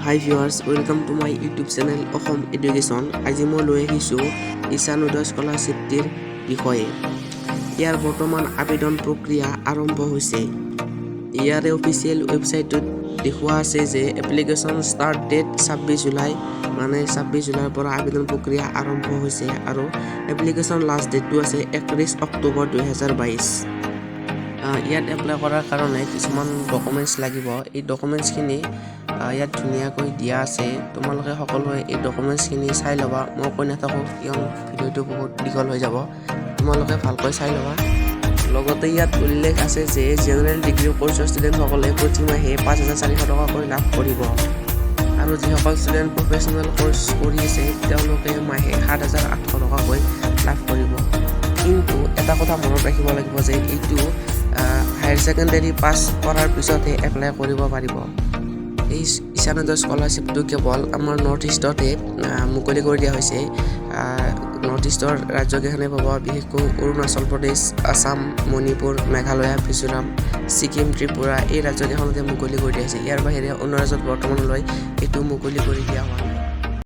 Hi viewers, welcome to my YouTube channel Assam education. আজি মই লৈ আহিছোঁ ঈশান উদয় স্কলাৰশ্বিপটিৰ বিষয়ে। ইয়াৰ বৰ্তমান আবেদন প্ৰক্ৰিয়া আৰম্ভ হৈছে। ইয়াৰে অফিচিয়েল ৱেবছাইটটোত দেখুওৱা আছে যে এপ্লিকেশ্যন ষ্টাৰ্ট ডেট 26 জুলাই, মানে 26 জুলাইৰ পৰা আবেদন প্ৰক্ৰিয়া আৰম্ভ হৈছে আৰু এপ্লিকেশ্যন লাষ্ট ডেটটো আছে 31 অক্টোবৰ 2022। ইয়াত এপ্লাই কৰাৰ কাৰণে কিছুমান ডকুমেণ্টছ লাগিব। এই ডকুমেণ্টছখিনি ইয়াত ধুনীয়াকৈ দিয়া আছে। তোমালোকে সকলোৱে এই ডকুমেণ্টছখিনি চাই ল'বা। মই কৈ নাথাকোঁ, কিয়নো ভিডিঅ'টো বহুত দীঘল হৈ যাব। তোমালোকে ভালকৈ চাই ল'বা। লগতে ইয়াত উল্লেখ আছে যে জেনেৰেল ডিগ্ৰী কৰ্চৰ ষ্টুডেণ্টসকলে প্ৰতিমাহে 5400 টকাকৈ লাভ কৰিব আৰু যিসকল ষ্টুডেণ্ট প্ৰফেচনেল কৰ্চ কৰি আছে, তেওঁলোকে মাহে 7800 টকাকৈ লাভ কৰিব। কিন্তু এটা কথা মনত ৰাখিব লাগিব যে এইটো হায়াৰ ছেকেণ্ডেৰী পাছ কৰাৰ পিছতহে এপ্লাই কৰিব পাৰিব। এই ঈশান উদয় স্কলাৰশ্বিপটো কেৱল আমাৰ নৰ্থ ইষ্টতে মুকলি কৰি দিয়া হৈছে। নৰ্থ ইষ্টৰ ৰাজ্যকেইখনে পাব, বিশেষকৈ অৰুণাচল প্ৰদেশ, আছাম, মণিপুৰ, মেঘালয়, মিজোৰাম, ছিকিম, ত্ৰিপুৰা, এই ৰাজ্যকেইখনতে মুকলি কৰি দিয়া হৈছে। ইয়াৰ বাহিৰে অন্য ৰাজ্যত বৰ্তমানলৈ এইটো মুকলি কৰি দিয়া হোৱা নাই।